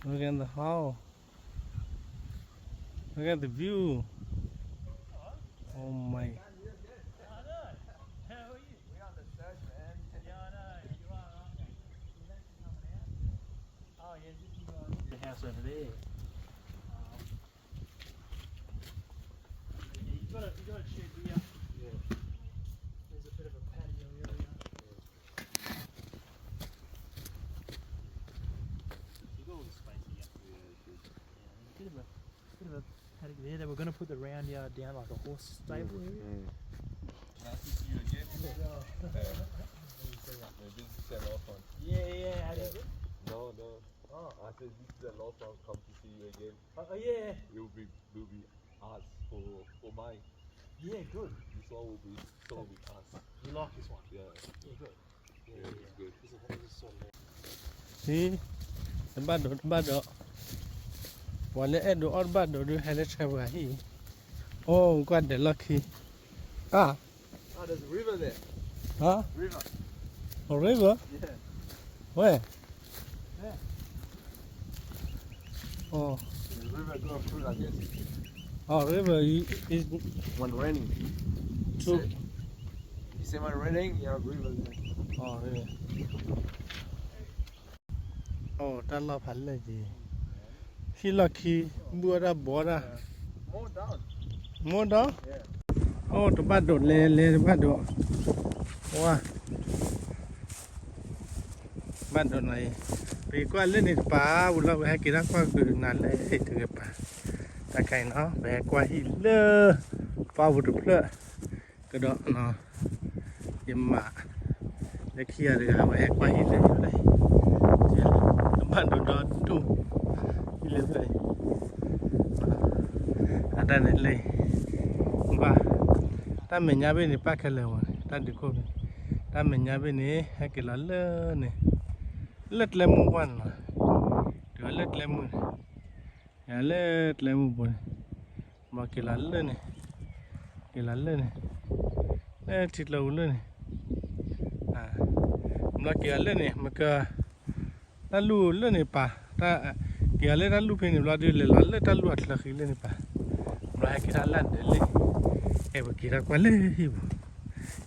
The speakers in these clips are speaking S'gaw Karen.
Look at the hole. Look at the view. Oh my. The house over there. You got a, you got a shed here. Yeah. There's a bit of a patio area. Yeah. You got all the space here. Yeah, it's good. Yeah, there's a bit of a, bit of a paddock there. They were gonna put the round yard down like a horse stable area. Mm. Nice to see you again. Yeah, yeah, how do you do? No, no. Oh. I said this is the last time I come to see you again. Oh, oh, yeah. It will be, will be us for, for my. Yeah, good. This one will be sold with us. You like this one? Yeah. Yeah, good. Yeah, yeah, it's good. This is, this is sort of. ဟံၣ်, တဘၣ်ဒိး တဘၣ်ဒိး, ပှၤလၢအဲၣ်ဒိးအီၣ်တဘၣ်ဒိးဒုး ဟဲလၢဆှၢပှၤဟံၣ်, အိၣ်ကွၢ်ဒဲးလီၢ်ခံ, အါ Oh, there's a river there. Huh? River. A river? Yeah. Where? Yeah. Oh. The river go through like this. Oh, river i-, is. When raining. True. You see, you see when raining, you have river there. Oh, yeah. အိၣ် တၢ်လီၢ်ဖးလဲၢ်က့ၤ, ဟံၣ်လီၢ်ခံ, ဘုၣ်အီၣ်တၢ်ဘီတၢ်, မ့ၢ်ဒီး, အိၣ် တဘၣ်ဒိးလဲၤ လဲၤတဘၣ်ဒိး, ဝါ, ဘၣ်ဒိးနၤအံၤ, ပကွၢ်လၢန့ၣ်တပၤ, ဝံၤလီၤ ပဟဲက့ၤတၢ်ကွၢ်ကနၤလၢဟံၣ်တဂ့ၤပၤ, တၢ်ခဲအံၤနီၤ ပဟဲကွၢ်ဟံၣ်လၢ ပှၢ်ပူၤတဖျၢၣ် ကဒီး ယမး လၢခံဂၤတဂၤ အဝဲဟဲကွၢ်ဟံၣ်လၢဟံၣ်ဖျၢၣ်အံၤ, တဘၣ်ဒိးဒီတူၢ် ဟံၣ်လၢဖျၢၣ်အံၤ, အတၢ်န့ၣ်လၢ ဘၣ် တၢ်မဲာ်ညါဘ့ၣ်န့ၣ် ပၣ်ခဲလၢာ်မးန့ၣ် တၢ်ဒုးခိၣ်ဘ့ၣ်, တၢ်မဲာ်ညါဘ့ၣ်န့ၣ် ဟဲက့ၤလီၤလၢန့ၣ်, လၢကျဲမုၢ်ပှၢ်န့ၣ်လီၤ, တုၤလၢကျဲမုၢ်န့ၣ် ယၤလၢကျဲမုၢ်ပူၤန့ၣ်, ဘျီက့ၤလီၤလၢန့ၣ်, က့ၤလီၤလၢန့ၣ်, လၢထံကျိပူၤလၢန့ၣ်, ဘျီက့ၤလီၤလၢန့ၣ် မ့ၢ်က တၢ်လူၢ်လၢန့ၣ်ပၤ, တၢ် က့ၤလီၤလၢတၢ်လူၢ်ဖဲန့ၣ် ဘျီဒုးလဲၤလီၤလၢတၢ်လူၢ်အချၢဃံလၢန့ၣ်ပၤ, ဘျီဟဲက့ၤတၢ်လၢဒၢးလၢ, အဲၣ်ပက့ၤတၢ်ကွၢ်လၢဟံၣ်ပူၤ,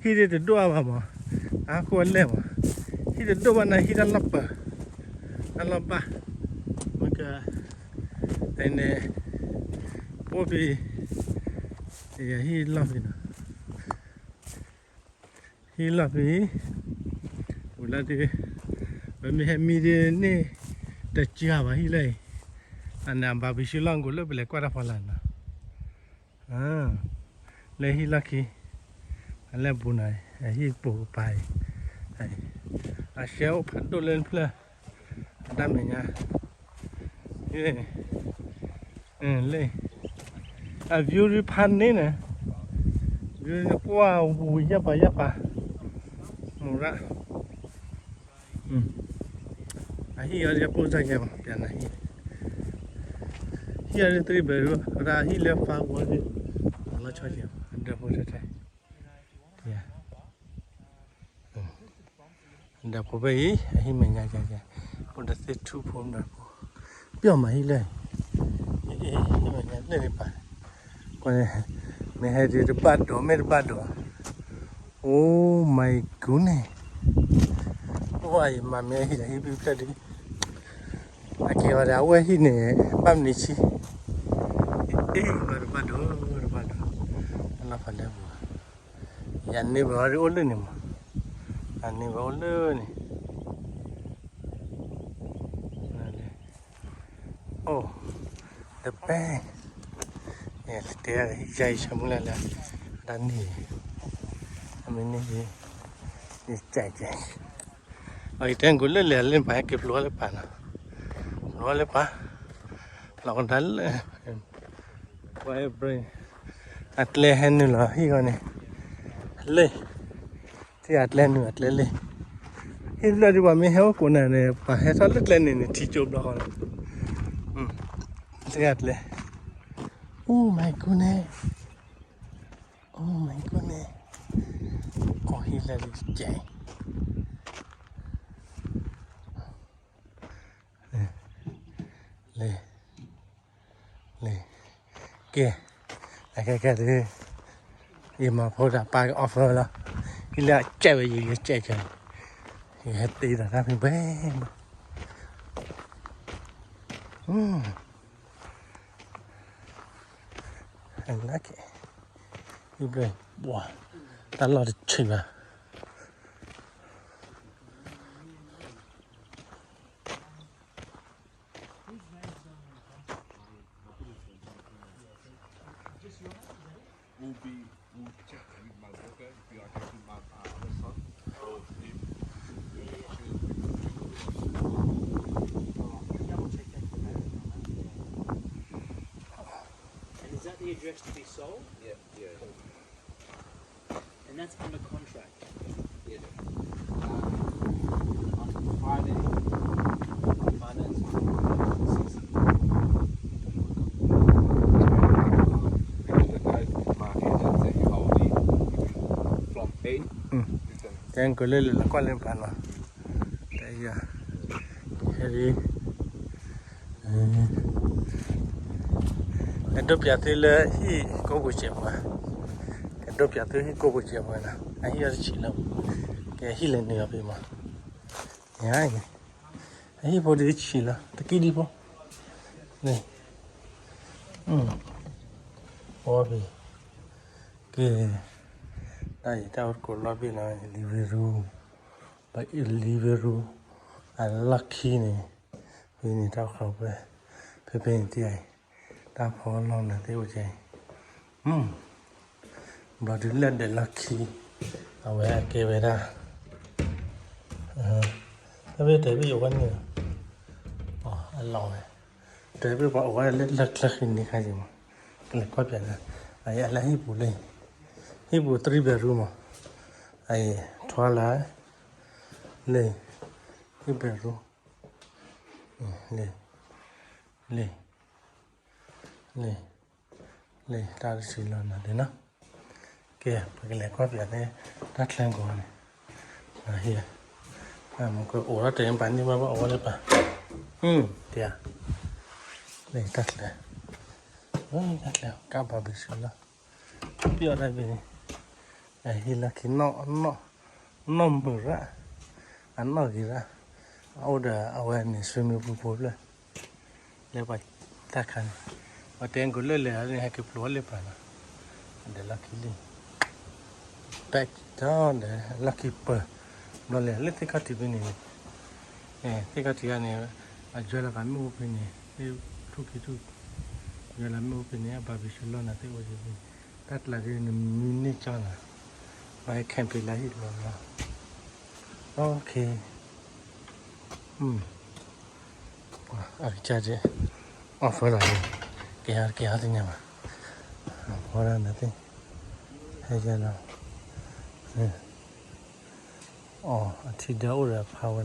ဟံၣ်ဒ်တဒိၣ်အါဘၣ်မး, အါခိၣ်အလဲၢ်မး, ဟံၣ်တဒိၣ်ဘၣ်န့ၣ် ဟံၣ်တၢ်လီၢ်ပၢၤ, တၢ်လီၢ်ဘၣ်, မ့ၢ်က အန့ၣ် ပအိၣ်ဖဲ ယဟံၣ်လီၢ်ဖဲနီၤ, ဟံၣ်လီၢ်ဖဲ, ဝံၤလီၤဒုး, ပမ့ၢ်ဟဲမံဒ်န့ၣ် တစှၤဘၣ်ဟံၣ်လၢအံၤ, အန့ၣ်အဘၣ်ဘံၣ်ဆူလီၢ်ကိးလၢပလဲၤကွၢ်တၢ်ဖီလာ်နီၤ လၢဟံၣ်လီၢ်ခံ, အလဲၢ်ပူၤနီၤ, အဟံၣ်ပိာ်ကပၤအံၤ, အရှဲအိၣ်ဖးဒိၣ်လၢနဖျၢၣ်, အတၢ်မဲာ်ညါ, လၢ, အ view ဖးန့ၣ်န့ၣ်, view န့ၣ်ကွၢ်ဝူၤယၢ်ပာ်ယၢ်ပာ်, မူရၣ် အဟံၣ်အီၤဒ်အပိၢ်စၢ်ယဲၢ်မး ပျးနၤဟံၣ်, ဟံၣ်အီၤဒ် three bedroom အတၢ်ဟံၣ်လၢ five bedroom ဒ်, လီၤဆီကဲၤ အဒၢးဖိထဲထဲ, ဒီးဖိဖဲအံၤ အဟံၣ်မဲာ်ညါကဲကဲ, အိၣ်ဒီးသ့ၣ်ထူဖိဒီးဖိ, ပျီၢ်မးဟံၣ်လၢ, ဟံၣ်မဲာ်ညါလၢန့ၣ်ပၤ, ကွၢ်, မ့ၢ်ဟဲဒ်တဘၣ်ဒိး မ့ၢ်တဘၣ်ဒိး, Oh my goodness, အိၣ်အံၤမၤမ့ၢ်ဟံၣ်ဒီးဟံၣ်ဘုဖျၢၣ်ဒ် အက့ၤဝဲဒၣ်အဝဲဟံၣ်န့ၣ် ဘၣ်မနုၤဆံ, အ့ၣ် ဘၣ်တဘၣ်ဒိး တဘၣ်ဒိး, အလီၤဖးလဲၢ်ပူၤ, ယၤန့ၢ်ဘၣ်အီၤဒ်အိၣ်လၢန့ၣ်မး, ယၤန့ၢ်ဘၣ်အိၣ်လၢန့ၣ်, အိၣ်, the bank, တဲ ယၤအံၤဆၢမုၢ်လၢ်လၢ, တၢ်န့ၣ်, အမ့ၢ်န့ၣ်, ယကဲကဲ အကတဲကိးလၢလဲၤလၢပၤ ဟဲက့ၤဖျိလၢပၤနီၤ, ဖျိလၢပၤ, လီၤကဒါလၢ, ပှၤအဲၣ်ဘြ့ၣ်, အကျဲဟဲနုာ်လီၤဟံၣ်ဂီၢ်န့ၣ်, လၢ, ထံအကျဲနုာ်အကျဲလၢ, ဟံၣ်လၢဒ်ပှၤမ့ၢ်ဟဲအိၣ်ကိးနၤန့ၣ် ပှၤဟဲထီၣ်လၢကျဲန့ၣ်န့ၣ် ထံကၠိဘျီဃီန့ၣ်, ထံအကျဲ, Oh my goodness, Oh my goodness, ကီၢ်ဟံၣ်လၢဒ်ကဲ အံၤ, လံ, လံ, ကဲ, အခဲကဲဒုး, ယမၤဖိတၢ်ပာ်က offer လီၤ, ဟံၣ်လၢအကဲဝဲယံၤ ယကဲကဲ, ယဟဲတ့ဒီးတၢ်ဖံးဘဲ, အလၢက့, ဟံၣ်ဘျဲၣ်, ပှၤ, တၢ်လီၢ်တဆံးဘၣ်. Will be, will check with my brother if you are getting my uh, other son. So if you will be. Double check that for that. And is that the address to be sold? Yeah, yeah. And that's under contract. Yeah. Uh, on Friday, finance. Because the guy, my agent said he already from A. တဲကလၢလၢ လၢကွၢ်လၢပာ်လီၤ, တဲယၤ, ဟဲဒ် ကဒိးပၠးသုလၢဟံၣ်ကိးပူၤစဲးပူၤ, ကဒိးပၠးသုဟံၣ်ကိးပူၤစဲးပူၤနီၤ, အဟံၣ်အီၤတဆံးလီၤ, ကဲဟံၣ်လဲၤနုာ်အီၤဖဲမး, ယၤ, အဟံၣ်ဖိဒ်တဆံးလီၤ တကံဒံဖိ, န့ၣ်, အီဖဲ, ကဲ, တၢ်အံၤတၢ်အိၣ်တကိးလီၤဘ့ၣ်နီၤ, living room, ဘၣ်အံၤ living room, အလီၢ်ခံန့ၣ်, ဖဲန့ၣ်တၢ်အိၣ်ဃီၤဖဲ, ဖဲဖဲန့ၣ်တံၢ်အံၤ, တၢ်ဖီလီၢ်နၤသ့ၣ်အိၣ်ကဲအံၤ, ဘျီဒုးလၢဒဲးလီၢ်ခံ, အဝဲအကဲဝဲဒၣ်, တၢ်ဘ့ၣ်တဲဘ့ၣ်ယိၤဝဲန့ၣ်, အလီၢ်ဝဲ, တဲဘ့ၣ်ပှၤအိၣ်ဝဲလၢလၢချၢဃံန့ၣ်ခါယံၤမး, ကလဲၤကွၢ်ပၠးနၤ, အအံၤအလၢဟံၣ်ပူၤလၢ, ဟံၣ်ပူၤ three bedroom မး, အအံၤ ထွါလၢ, လၢ, ဟံၣ် bedroom, လၢ, လၢ, လၢ, လၢ, တၢ်တဆံးလီၤနၤဒ်နီၤ, ကဲ ပကလဲၤကွၢ်ပၠးဖဲ, တၢ်ချၢကီးန့ၣ်, ဟံၣ်, မ့ၢ်ကအိၣ်ထီၣ်တဲာ်ပာ်န့ၢ်ဘၣ်ဘၣ်အိၣ်ဝဲလၢပာ်, တဲ, လၢတၢ်ချၢ, တၢ်ချၢ, ကဘၣ်ဘၣ်ဆၢလီၤ, ပျီၢ်တၢ်ဘ့ၣ်န့ၣ်, ဟံၣ်လီၢ်ခံ, နီၢ်မုာ်ရၣ်, အနီၢ်ဂ့ၤရၣ်, အအိၣ်ဒီးအဝဲန့ၣ် swimming pool ဖိဖျၢၣ်, လၢပှၤတၢ်ခါန့ၣ်, ပှၤတဲကလၢလၢာ်န့ၣ် ဟဲက့ၤဖျိလၢပှၤနီၤ, ဒီးလီၢ်ခံလံ, ပက်ဒီးလီၢ်ခံပၢၤ, ဘျီလဲၤလၢသ့ၣ်ခီၣ်ထံးဖဲန့ၣ်, သ့ၣ်ခီၣ်ထံးဂၤန့ၣ်, အယွဲလီၤကမ့ၣ်အူဖဲန့ၣ်, ထူၣ်ခံထူၣ်, ယွဲလီၤမ့ၣ်အူဖဲန့ၣ် အဘၣ်ဘံၣ်ဆူလီၢ်နၤသ့ၣ်အိၣ်ဖဲန့ၣ်, တၢ်ကျးဒ်နမံန့ၢ်ကၠီနၤ, ပှၤဟဲ camping လၢဟံၣ်တဘျီဘျီ, okay. အကစၢ်ဒ်, offer လီၤန့ၣ်, ကဲဟးကဲဟးသ့ၣ်ညါဘၣ်, ဖီဒၣ်နၤသ့ၣ်, ဟဲယၤလီၤ, အထံဒၢအိၣ်ဒီးဖးဝဲ,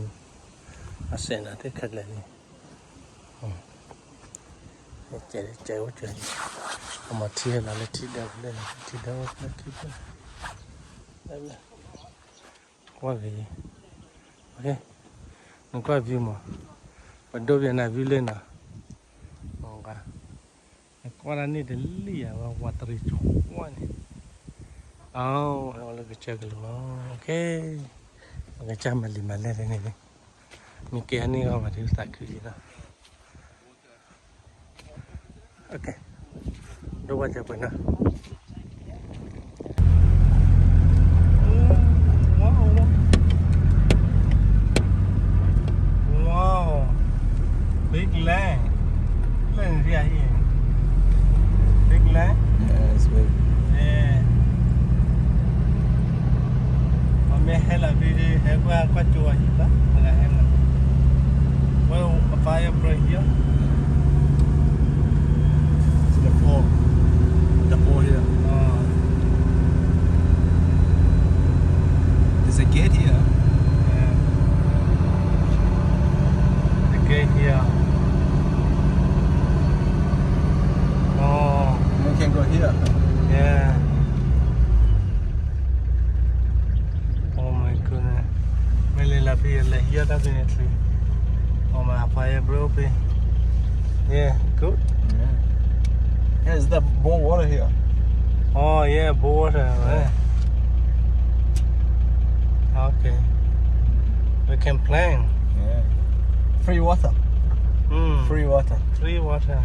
အစဲးနၤသ့ၣ်ခဲလၢာ်န့ၣ်, ကဲအိၣ်ကဲ, အမၤထံဟဲလီၤလၢထံဒၢပူၤလၢန့ၣ် ထံဒၢအိၣ်လၢထံဒၢ, ကွၢ်ဂ့ၤ, နကွၢ် view မး, ပဒိးပျးနၤ view လၢနီၤ, ကွၢ်တၢ်န့ၣ်တလံၣ်ယၤဝဲ ဝးတရံးကွၢ်န့ၣ်, အဝဲလၢကစၢၢ်ကလိၤလီၤ, ပကစၢ်မၤလံၤမၤလဲၢ်လၢန့ၣ်, မ့ၢ်ကဲအန့ၢ်ဂီၢ်မးဒ်သးခုလံလီၤ. Okay. ဒိၣ်ဝဲကပှဲၤနီၤ. Wow. Wow. Big land. Land here. Big land. Yeah, it's big. Yeah. အမ့ၢ်ဟဲလီၤဖဲ ဟဲကွၢ်ကွၢ်ကၠိအဟံၣ်ဘၣ်, မ့ၢ်ဟဲလီၤ. Well, a fire break here. It's the pole. The pole here. Oh. There's a gate here. Yeah. The gate here. Oh. You can go here. Yeah. Oh my goodness. မ့ၢ်လၢလၢဖဲလဲၤဟံးတၢ်ဖဲန့ၣ်ချ့. Oh my, fire break ဖဲ. Yeah, good. Yeah. Yeah, it's the bore water here. Oh, yeah, bore water, right? Yeah. Okay. We can plan. Yeah. Free water. Mm. Free water. Free water.